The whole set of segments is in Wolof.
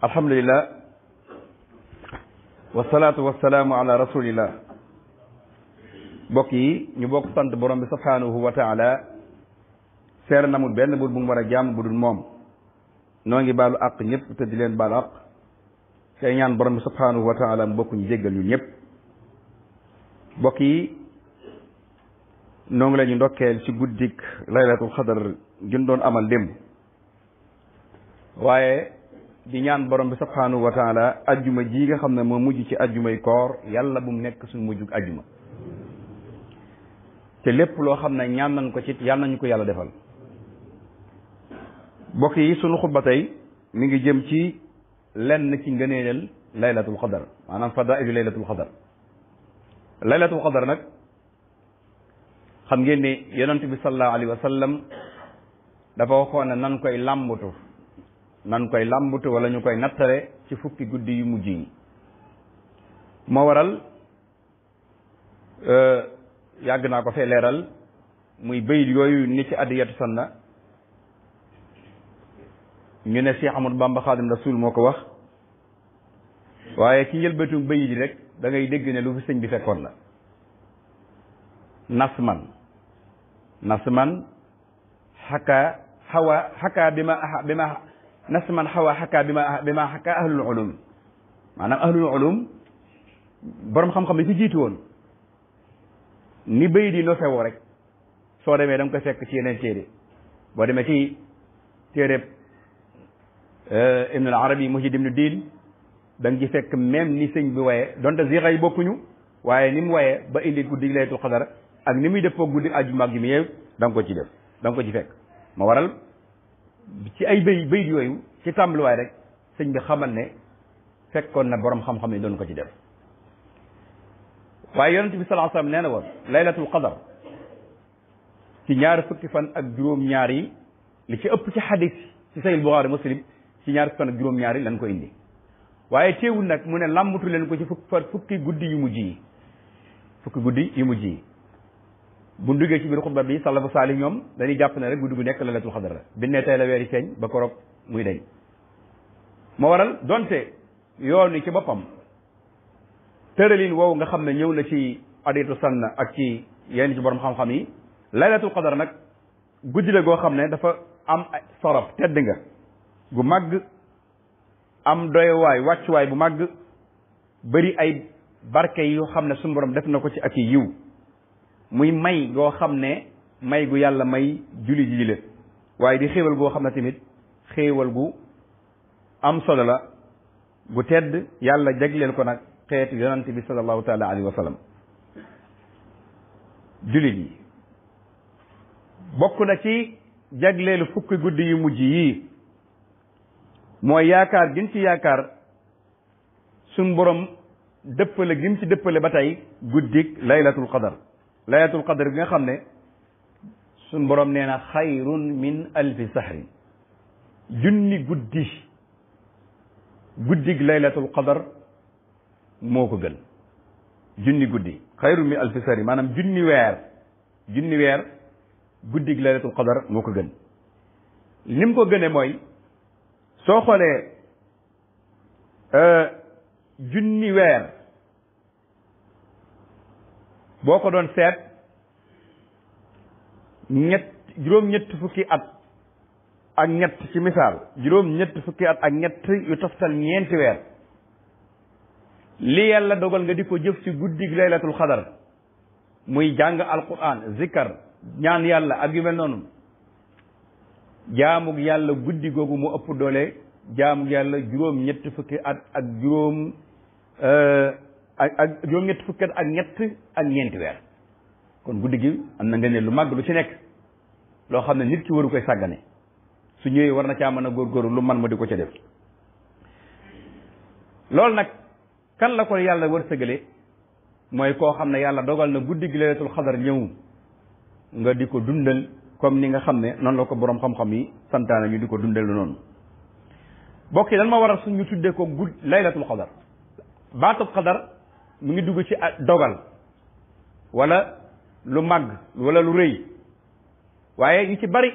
alhamdulillah wasalaatu wasalaamu ala rasulillah. mbokk yi ñu bokk sant borom bi subhanahu wa taala seer namul benn buur bu mu war a jàmm bu dul moom noo ngi baalu àq ñëpp te di leen baalu àq tey ñaan borom bi subhanahu wa taala mu bokk ñu jéggal ñu ñëpp. mbokk yi noo ngi la ñu ndokkeel ci guddik laylatul xadar gën doon amal démb, waaye di ñaan borom bi subhanahu wa taala ajjuma ji nga xam ne moo mujj ci ajjumay koor yàlla bu mu nekk suñu mujjug ajjuma, te lépp loo xam ne ñaan nañ ko ci yàlla nañu ko yàlla defal. mbokk yi sunu xutba tey mi ngi jëm ci lenn ci ngëneelal laylatul xadar, maanaam fadailu laylatul xadar. laylatul xadar nag xam ngeen ne yonent bi sallallahu alayhi wa sallam dafa waxoon ne nan koy làmbutu wala ñu koy nattale ci fukki guddi yu mujj yi. moo waral yàgg naa ko fee leeral muy bayit yooyu ni ci adiyatu sanna ñu ne Cheikh Ahmadou Bamba Xaadim Rasul moo ko wax, waaye ci njëlbétu bayit yi rek da ngay dégg ne lu fi sëñ bi fekkoon la. nasman xaka bi ma xaka ahlul ulum, maanaam ahlul ulum borom xam-xam yi fi jiitu woon ni bayit yi nosewoo rek soo demee da nga koy fekk ci yeneen téere. boo demee ci téere Ibn al Arabi Muhyiddin Ibn Din da nga ci fekk même ni sëñ bi waye donte zixa yi bokkuñu, waaye ni mu waye ba indi guddi laylatul xadar ak ni muy defoo guddi àjjuma ak ji mi yëpp da nga ko ci def, da nga ko ci fekk. ma waral ci ay bayit yooyu ci tàmbaliwaay rek sëñ bi xamal ne fekkoon na borom xam-xam yi doon ko ci def. waaye yonent bi sallallahu alayhi wasallam nee na woon laylatul qadar ci ñaar fukki fan ak juróom-ñaar yi li ci ëpp ci xadis ci Sahih Bukhari Muslim ci ñaar fukki fan ak juróom-ñaar yi lañ ko indi, waaye teewul nag mu ne làmbatu leen ko ci fukki guddi yu mujj yi. bu duggee ci biir xutba bi salafu saalih ñoom dañuy jàpp ne rek guddi gu nekk laylatul xadar la bi ne tey la weer yi feeñ ba koroog muy dañ. moo waral donte yoon wi ci boppam tëralin woowu nga xam ne ñëw na ci adiyatu sanna ak ci yenn ci borom xam-xam yi, laylatul xadar nag guddi la goo xam ne dafa am sorof tedd nga gu màgg, am doywaay wàccuwaay bu màgg, bëri ay barke yoo xam ne suñu borom def na ko ci ak i yiw, muy may goo xam ne may gu yàlla may julli ji la, waaye di xéewal goo xam ne tamit xéewal gu am solo la gu tedd yàlla jagleel ko nag xeetu yonante bi sallallahu taala alayhi wa sallam. jullit yi bokk na ci jagleelu fukki guddi yu mujj yii mooy yaakaar gin ci yaakaar suñ borom dëppale gim ci dëppale ba tey guddik laylatul qadar. laylatul qadar bi nga xam ne suñ borom nee na xayrun min alfi sahrin, junni guddig laylatul qadar moo ko gën. junni guddi xayrun min alfi sahrin, maanaam junni weer guddig laylatul qadar moo ko gën. ni mu ko gënee mooy soo xoolee junni weer boo ko doon seet juróom-ñett fukki at ak ñett ci misaal juróom-ñett fukki at ak ñett yu toftal ñeenti weer li yàlla dogal nga di ko jëf ci guddig laylatul xadar muy jàng alquran, zikkar, ñaan yàlla ak yu mel noonu, jaamug yàlla guddi googu mu ëpp doole jaamug yàlla juróom-ñett fukki at ak juróom-ñett fukki at ak ñett ak ñeenti weer. kon guddi gi am na nga ne lu màgg lu ci nekk loo xam ne nit ki waru koy sàggane, su ñëwee war na caa mën a góorgóorlu lu man ma di ko ca def. loolu nag kan la ko yàlla wërsëgale mooy koo xam ne yàlla dogal na guddi gi laylatul xadar ñëw nga di ko dundal comme ni nga xam ne noonu la ko boroom xam-xam yi santaane ñu di ko dundal noonu. bokk yi dan ma waral suñu tuddee ko laylatul xadar. baatub xadar mu ngi dugg ci dogal wala lu màgg wala lu rëy, waaye yu ci bari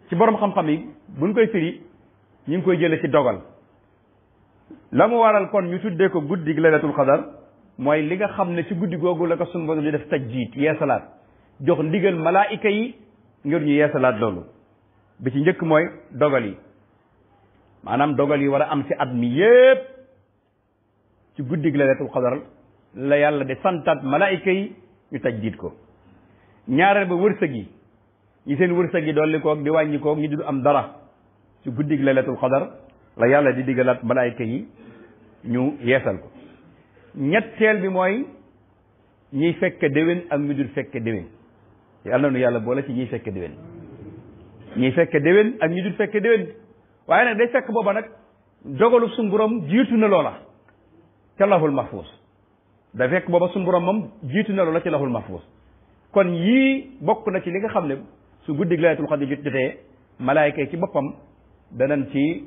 ci borom xam-xam yi buñ koy firi ñu ngi koy jële ci dogal la mu waral kon ñu tuddee ko guddi gi laylatul qadar mooy li nga xam ne ci guddi googu la ko sunu borom di def tajdiid yeesalaat jox ndigal malaayika yi ngir ñu yeesalaat loolu bi ci njëkk mooy dogal yi maanaam dogal yi war a am ci at mi yépp ci guddi gi laylatul qadar la yàlla de santaat malaayika yi ñu tajdiid ko ñaareel ba wërsëg yi ñi seen wërsëg yi dolli koog di wàññi koog ñi du am dara ci guddi gi laylatul qadar la yàlla di digalaat malaayika yi ñu yeesal ko ñetteel bi mooy ñiy fekke déwén ak ñu dul fekke déwén yàlla nu yàlla boole ci ñiy fekke déwén ñiy fekke déwén ak ñu dul fekke déwén waaye nag day fekk booba nag dogalu suñu borom jiitu na loola ca lahul mahfuus day fekk booba suñu borom moom jiitu na loola ci lahul mahfuus kon yii bokk na ci li nga xam ne su guddi laylatul qadr jotee malaayika yi ci boppam danañ ci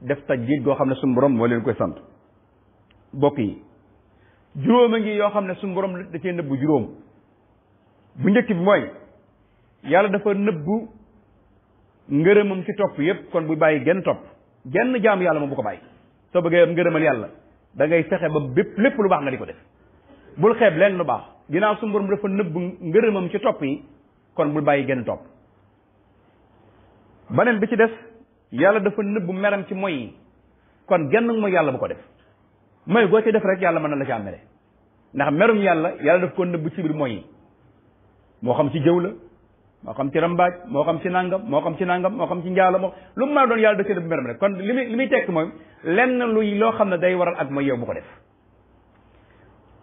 def tajdiid goo xam ne suñu borom moo leen koy sant bokk yi juróom a ngi yoo xam ne suñu borom da cee nëbbu juróom bu njëkk bi mooy yàlla dafa nëbbu ngërëmam ci topp yépp kon bu bàyyi genn topp genn jaam yàlla moom bu ko bàyyi soo bëggee am ngërëmal yàlla da ngay fexe ba lépp lu baax nga di ko def bul xeeb leen lu baax ginnaaw suñu borom dafa nëbbu ngërëmam ci topp yi kon bul bàyyi genn topp beneen bi ci des yàlla dafa nëbbu meram ci moy yi kon genn mooy yàlla bu ko def mooy goo ci def rek yàlla mën na la caa mere ndax merum yàlla daf ko nëbbu ci biir moy yi moo xam ci jëw la moo xam ci rambaaj moo xam ci nangam moo xam ci nangam moo xam ci njaalo moo lu mu mën a doon yàlla da cee def meram rek kon li muy tekk mooy lenn luy loo xam ne day waral ak mooy yow bu ko def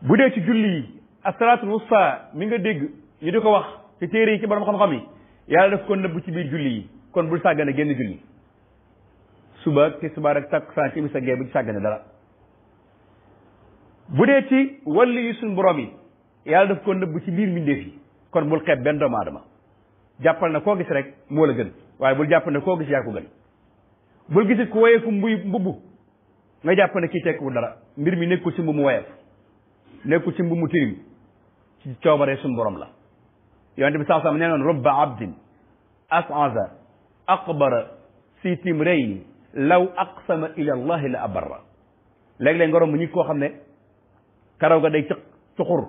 bu dee ci julli yi as-salaatul wusta mi nga dégg ñu di ko wax ci téere yi ci borom xam-xam yi yàlla daf ko nëbbu ci biir julli yi kon bul sàggane génn julli suba tisbaar ak takkusaan ci sa gee bu ci sàggane dara bu dee ci wàlli yi suñ borom yi yàlla daf ko nëbbu ci biir mbindeef yi kon bul xeeb benn doomu aadama jàppal na koo gis rek moo la gën waaye bul jàpp ne koo gis yaa ko gën bul gisit ku woyeeku mbubb nga jàpp ne kii tekkiwul dara mbir mi nekkul ci mbubb mu woyeef nekkul ci mbubb mu tirim ci coobaree suñ borom la yonente bi saa sam nee noon rubba abdin as'aza aqbara si timrayni law aqsama ila allahi la abarra léeg-léeg nga romb nit koo xam ne karaw ga day cuxur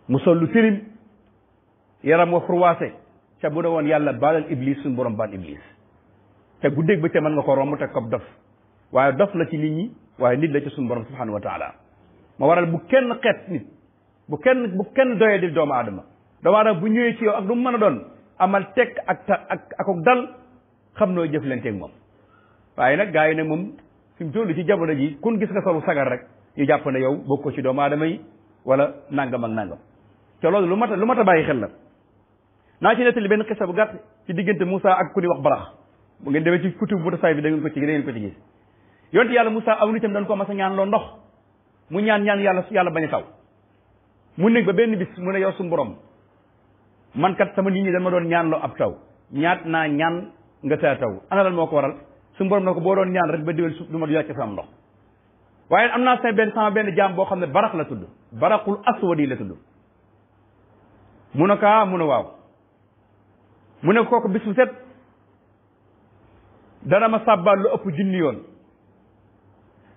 mu sol lu tilim yaram wa furwaase ca bu ne woon yàlla baalal iblis suñu borom baal iblis te guddeeg ba ca mën nga ko romb te kob dof waaye dof la ci nit ñi waaye nit la ci suñu borom subhanahu wa taala ma waral bu kenn xeet nit bu kenn doyee di doomu aadama bu ñëwee ci yow ak du mu mën a doon amal tekk ak dal xam noo jëflanteeg moom waaye nag gaa yi ne moom fi mu toll ci jamono ji kun gis nga solu sagar rek ñu jàpp ne yow bokkoo ci doomu aadama yi wala nangam ak nangam te loolu lu mat a bàyyi xel la naa ci nettali benn xisa bu gàtt ci diggante Moussa ak ku ni wax barax bu ngeen demee ci kutub mutasawwif bi da ngeen ko ci gis yonte yàlla Moussa aw nitam dañ ko mas a ñaan loo ndox mu ñaan yàlla bañ a taw mu nekk ba benn bis mu ne yow suñu borom man kat sama nit ñi dama doon ñaan loo ab taw ñaat naa ñaan nga taa taw ana lan moo ko waral suñu borom na ko boo doon ñaan rek ba déwén du ma du yàcc sama ndox waaye am naa sama benn jaam boo xam ne barax la tudd baraxul aswadi la tudd mu ne ko mu ne waaw mu ne kooku bis bu set dana ma sàbbaal lu ëpp junni yoon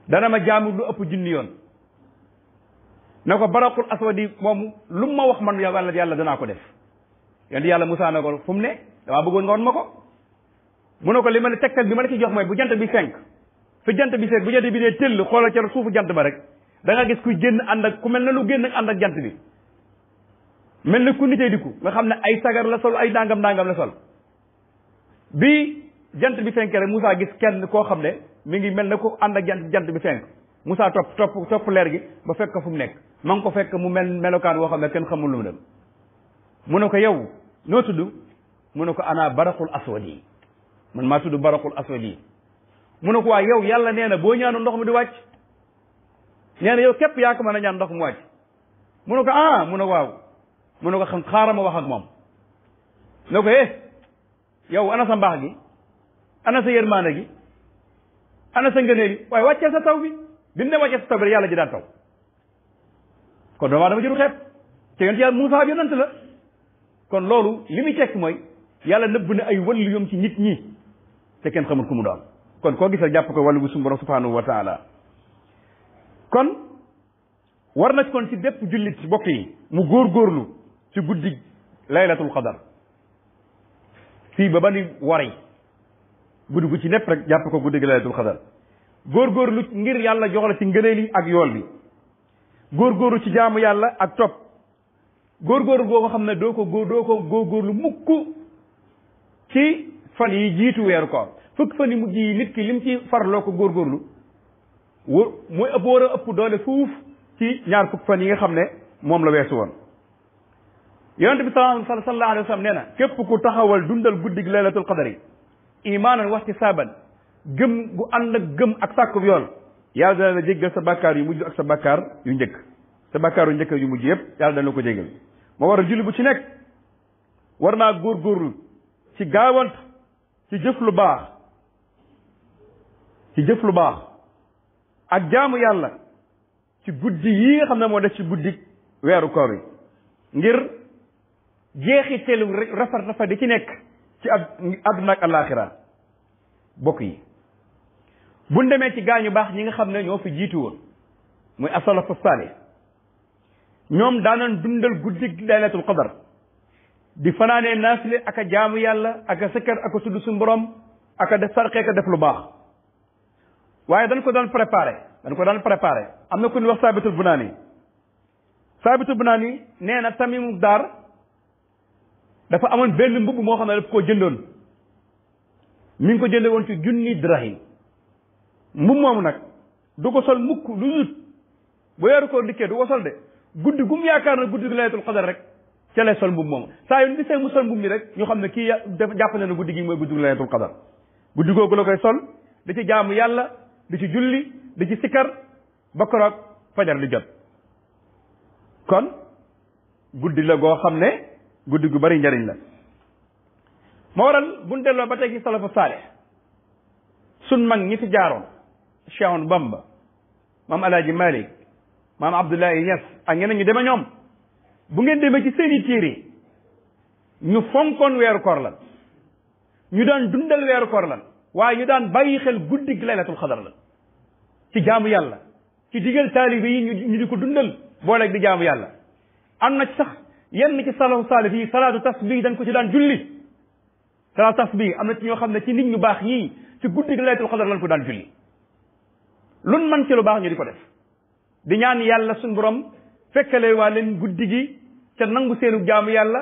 dana ma jaamu lu ëpp junni yoon ne ko baraxul aswadi moom lu ma wax man yàlla danaa ko def yonent yàlla Musaa ne ko fu mu ne damaa bëggoon nga won ma ko mu ne ko li ma ne tegtal bi ma la ci jox mooy bu jant bi fenk fi jant bi fenk bu jant bi dee tëll xoolal ca suufu jant ba rek da nga gis kuy génn ànd ak ku mel ne lu génn ànd ak jant bi mel ne ku nitee diku nga xam ne ay sagar la sol ay nangam la sol bi jant bi fenk rek Moussa gis kenn koo xam ne mi ngi mel ne ku ànd ak jant bi fenk Moussa topp leer gi ba fekk ko fu mu nekk ma ngi ko fekk mu melokaan woo xam ne kenn xamul lu mu dem mu ne ko yow noo tudd mu ne ko ana baraxul aswadi man maa tudd baraxul aswadi mu ne ko waa yow yàlla nee na boo ñaanu ndox mi di wàcc nee na yow képp yaa ko mën a ñaan ndox mu wàcc mu ne ko mu ne waaw mu ne ko xam xaaral ma wax ak moom ne ko yow ana sa mbaax gi ana sa yërmaane gi ana sa ngëneel yi waaye wàcceel sa taw bi bi ne wàccee sa taw bi rek yàlla ji daan taw kon doomaa dama jëru xeeb te yonent yàlla Muusaa yonent la kon loolu li muy tekk mooy yàlla nëbb na ay wàllu yoom ci nit ñi te kenn xamul ku mu doon kon koo gisal jàpp ko wàllu bu suñu borom subhanahu wa taala kon war na kon ci bépp jullit ci bokk yi mu góorgóorlu ci guddi laylatul qadar fii ba ni wari guddi gu ci nepp rek jàpp ko guddi gi laylatul qadar góorgóorlu ngir yàlla jox la ci ngëneel yi ak yool bi góorgóorlu ci jaamu yàlla ak topp góorgóorlu boo ko xam ne doo ko góorgóorlu mukk ci fan yi jiitu weeru koor fukk fan yi mujj yi nit ki lim ci farloo ko góorgóorlu mooy ëpp war a ëpp doole fuuf ci ñaar fukk fan yi nga xam ne moom la weesu woon yonente bi sallallahu alayhi wa sallam nee na képp ku taxawal dundal guddi gi laylatul qadari imaanan waxtisaaban gëm gu ànd ak gëm ak sàkku yool yàlla dana la jéggal sa bàkkaar yu mujj ak sa bàkkaar yu njëkk sa bàkkaar yu njëkk yu mujj yëpp yàlla dana la ko jéggal moo war a julli bu ci nekk war naa góorgóorlu ci gaawant ci jëf lu baax ak jaamu yàlla ci guddi yi nga xam ne moo def ci guddi weeru koor yi ngir jeexiteelu rafet di ci nekk ci àdduna ak alaaxira bokk yi buñ demee ci gaañu baax ñi nga xam ne ñoo fi jiitu woon muy asalafu saalih ñoom daanan dundal guddi laylatul qadar di fanaanee naafile ak a jaamu yàlla ak a sikkar ak a tudd suñu borom ak a def sarxee ak a def lu baax waaye dañ ko daan préparé am na ku ñu wax saabitul bunaani nee na tamimu daar dafa amoon benn mbubb moo xam ne daf koo jëndoon mi ngi ko jënde woon ci junni dirham mbubb moomu nag du ko sol mukk lu dul bu weeru koor dikkee du ko sol de guddi gu mu yaakaar na guddi gi laylatul qadar rek ca lay sol mbubb moomu saa yu gisee mu sol mbubb mi rek ñu xam ne kii dafa jàpp ne guddi gi mooy guddi gi laylatul qadar guddi googu la koy sol di ci jaamu yàlla di ci julli di ci sikkar ba koroog fajar di jot kon guddi la goo xam ne guddi gu bari njariñ la moo waral buñ delloo ba tey ci salafu saalih sun mag ñi fi jaaroon Cheikh Ahmadou Bamba maam Alaaji Malik maam Abdoulaye Niass ak ñeneen ñu deme ñoom bu ngeen demee ci seeni téere ñu fonkoon weeru koor lan ñu daan dundal weeru koor lan waaye ñu daan bàyyi xel guddi gi laylatul qadar la ci jaamu yàlla ci digal taalibe yi ñu di ko dundal booleeg di jaamu yàlla am na ci sax yenn ci salafu saalih yi salaatu tasbih dañ ko ci daan julli salaatu tasbih am na ci ñoo xam ne ci nit ñu baax ñii ci guddi gi laylatul qadar lañ ko daan julli lun man ci lu baax ñu di ko def di ñaan yàlla suñ borom fekkale waa leen guddi gi ca nangu seenu jaamu yàlla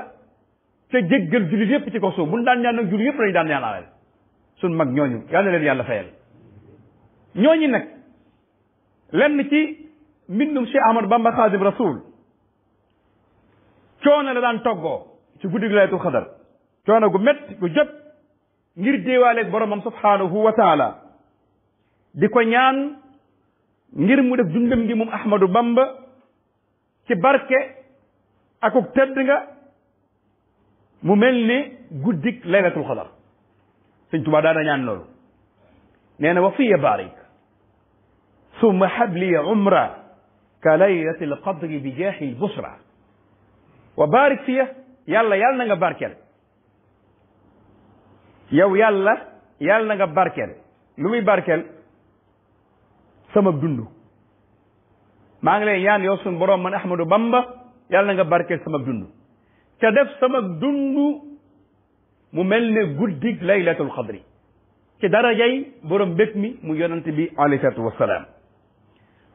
ca jéggal jullit yépp ci ko suuf buñ daan ñaan nag jullit yépp lañu daan ñaanalal suñ mag ñooñu yal na leen yàlla fayal ñooñu nag lenn ci mbindum Cheikh Ahmadou Bamba Xaadim Rasul coono la daan toggoo ci guddi gi laylatul qadar coono gu métti gu jot ngir déewaaleeg boromam subhanahu wa taala di ko ñaan ngir mu def dundam gi moom Ahmadou Bamba ci barke akuk tedd nga mu mel ni guddik laylatul qadar sëñ Tuubaa daana ñaan loolu nee na wa fiya barik summa habliya umra ka laylatil qadri bi jaahi busra wa barik fiya yàlla na nga barkeel yow yàlla na nga barkeel lu muy barkeel sama dund maa ngi lay ñaan yow suñu borom man Ahmadou Bamba yàlla na nga barkeel sama dund ca def sama dund mu mel ne guddig laylatul qadri ci darajay borom mbég mi mu yonante bi alayhi salaatu wassalaam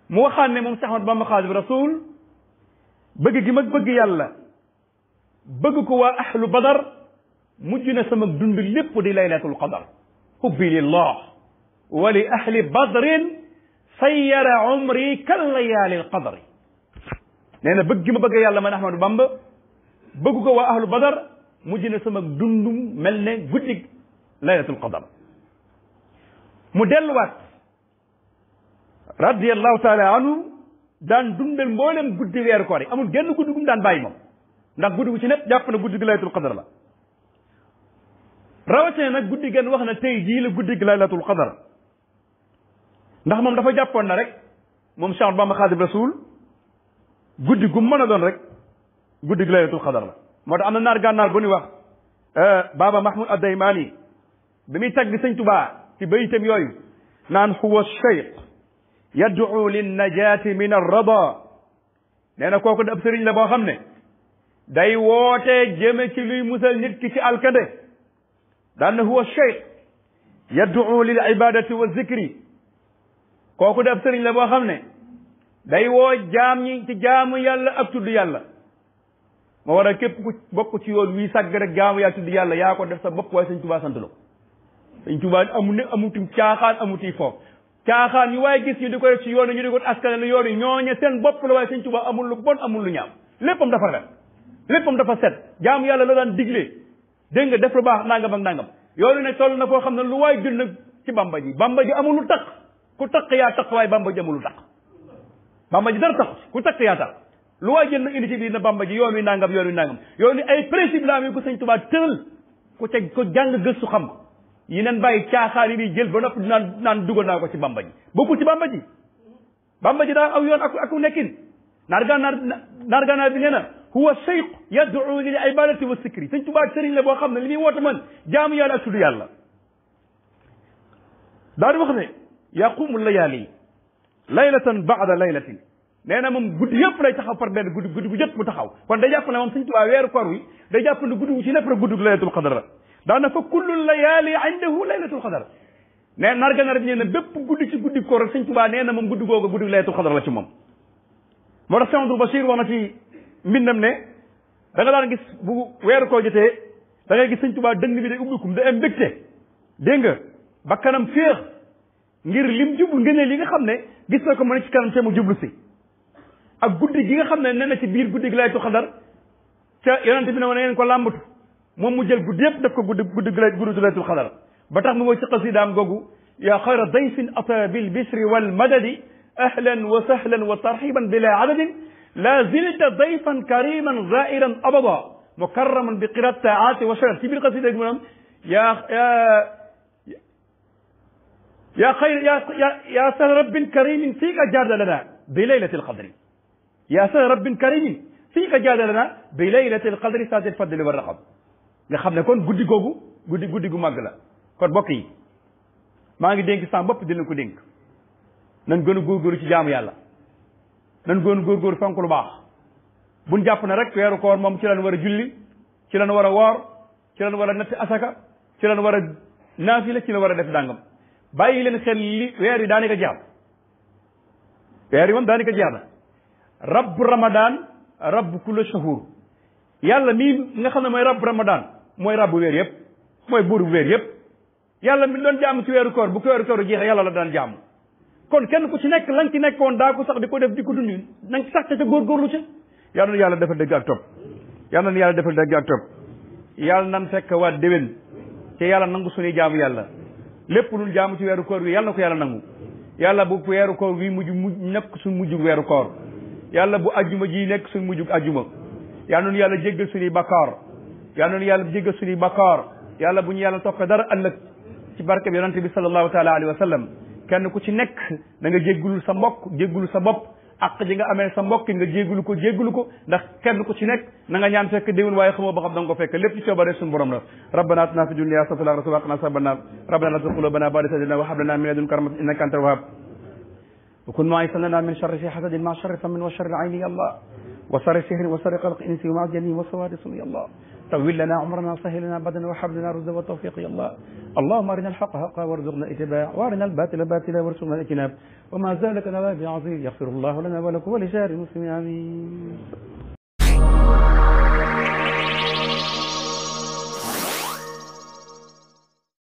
mu waxaan ne moom Cheikh Ahmadou Bamba Xaadimu Rasuul bëgg gi mag bëgg yàlla bëgg ko waa ahlu badar mujj na sama dund lépp di laylatul qadar hubbi lillah wa li ahli badrin sayyara umri kal layaalil qadri nee na bëgg gi ma bëgg yàlla man Ahmadou Bamba bëgg ko waa ahlu badar mujj na sama dund mel ne guddi laylatul qadar mu delluwaat radiyallahu taala anhu daan dundal mboolem guddi weeru koor yi amul genn guddi gu mu daan bàyyi moom ndax guddi gu ci nekk jàpp na guddi gi laylatul qadar la rawatina nag guddi genn wax na tey jii la guddi gi laylatul qadar ndax moom dafa jàppoon na rek moom Cheikh Bamba Xaadim Rasul guddi gu mën a doon rek guddi gi laylatul qadar la moo tax am na naar gànnaar bu ñuy wax Baba Mahmoud Ad-Daymani bi muy tagg sëñ Tubaa ci baytam yooyu naan huwa cheikh yad'u linnajati min arrada nee na kooku ab sëriñ la boo xam ne day woote jëme ci luy musal nit ki ci alkande daan na huwa cheikh yad'u lil ibadati wa zikri kooku ab sëriñ la boo xam ne day woo jaam ñi ci jaamu yàlla ak tudd yàlla moo war a képp ku bokk ci yoon wii sàgg rek jaamu yàlla tudd yàlla yaa ko def sa bopp waaye sëñ Tuubaa sant la ko sëñ Tuubaa amuti caaxaan amuti foofu caaxaan yi waaye gis ñu di ko def ci yoon ñu di ko askan la yoon yi ñooñe seen bopp la waaye sëñ Tuubaa amul lu bon amul lu ñaaw léppam dafa rafet léppam dafa set jaamu yàlla la daan digle dégg nga def lu baax nangam ak nangam yoonu ne toll na foo xam ne lu waay jël nag ci bamba ji amul lu tax ku taq yaa taq waaye bamba ji amul lu tax bamba ji dara tax ku taq yaa tax lu waay jël nag indi ci biir na bamba ji yoon wi nangam yoon wi ay principe la am ko sëñ Tuubaa tëral ku ca ko jàng gëstu xam yi neen bàyyi caaxaan yi di jël ba noppi naan dugal naa ko ci bamba ji bokkul ci bamba ji daa aw yoon ak nekkin naar gànnaar bi nee na huwa cheikh yad'u lil ibadati wa sikri sëñ Tuubaa sëriñ la boo xam ne li muy woote man jaamu yàlla ak tudd yàlla daa di wax ne yaqumu layaali laylatan ba'da laylatin nee na moom guddi yëpp lay taxaw par benn guddi gu jot mu taxaw kon day jàpp ne moom sëñ Tuubaa weeru koor wi day jàpp ne guddi gu ci lépp rek guddi gu laylatul qadr la daana fa kullu layaali indahu laylatul qadr nee naar gànnaar bi nee na bépp guddi ci guddi koor rek sëñ Tuubaa nee na moom guddi googu guddi gu laylatul qadr la ci moom moo tax Cheikh Abdou Bachir wax na ci mbindam ne da nga daan gis bu weeru koo jotee da ngay gis sëñ Tuubaa dënn bi day ubbikum da am mbégte dégg nga ba kanam féex ngir lim jublu ngëneel li nga xam ne gis na ko mu ne ci kanam te mu jublu si ak guddi gi nga xam ne nee na ci biir guddi gi laylatul qadr ca yonente bi ne ngeen ko làmbatu moom mu jël guddi yëpp def ko guddi laylatul qadr ba tax mu mooy ci qasidaam googu yaa xayra dayfin ata bil bishri wal madadi ahlan wa sahlan wa tarxiban bila adadin la zilta dayfan kariman zairan abada mukarraman bi qirat taati wa sharat ci biir qasida gi maanaam ya sahla rabbin karimin fiika jaada lana bi laylatil qadri ya sahla rabbin karimin fiika jaada lana bi laylatil qadri saatil fadli wa raqab nga xam ne kon guddi googu guddi gu màgg la kon bokk yi maa ngi dénk sama bopp dina ko dénk nan gën a góorgóorlu ci jaamu yàlla nan gën a góorgóorlu fonk lu baax buñ jàpp ne rek weeru koor moom ci lan war a julli ci lan war a woor ci lan war a natt asaka ci lan war a naafila ci lan war a def dàngam bàyyi leen xel li weer yi daanaka jaam weer yi moom daanaka jaam na rabbu ramadan rabbu kulla shahur yàlla mii nga xam ne mooy rabbu ramadan mooy rabbu weer yëpp mooy buur bu weer yëpp yàlla mi doon jaamu ci weeru koor bu ko weeru koor jeexee yàlla la daan jaamu kon kenn ku ci nekk la nga ci nekkoon daa ko sax di ko def di ko dund na nga sax ca góorgóorlu ca yàlla na yàlla defal dëgg ak topp yàlla na yàlla defal dëgg ak topp yàlla nan fekk waa déwén te yàlla nangu suñuy jaamu yàlla lépp lu jaamu ci weeru koor wi yàlla na ko yàlla nangu yàlla bu weeru koor wi mujj nekk suñ mujjug weeru koor yàlla bu ajjuma ji nekk suñ mujjug ajjuma yàlla noonu yàlla jéggal suñuy bakkaar yàlla noonu yàlla jéggal suñuy bakkaar yàlla bu ñu yàlla toppee dara ëllëg ci barke bi yonante bi sallallahu taala alayhi wa sallam kenn ku ci nekk da nga jéggulul sa mbokk jéggulu sa bopp ak ji nga amee sa mbokk nga jéggulu ko ndax kenn ku ci nekk na nga ñaan fekk déwén waaye xamoo ba xam da nga ko fekk lépp ci coobare suñu borom la rabbana atina fi dunya hasanatan wa qina adhaban nar rabbana la tuzigh qulubana ba'da idh hadaytana wa hab lana min ladunka rahmatan innaka antal wahhab wa kun ma'isan lana min sharri hasadin ma sharri famin wa sharri ayni ya Allah wa sharri sihrin wa sharri qalqi insi wa ma'jani wa sawadi ya Allah طول لنا عمرنا سهل لنا بدنا وحب لنا رشدا والتوفيق يا الله اللهم ارنا الحق حقا وارزقنا اتباعه وارنا الباطل باطلا وارزقنا الاجتناب وما ذلك لنا بعزيز يغفر الله لنا ولكم ولسائر المسلمين امين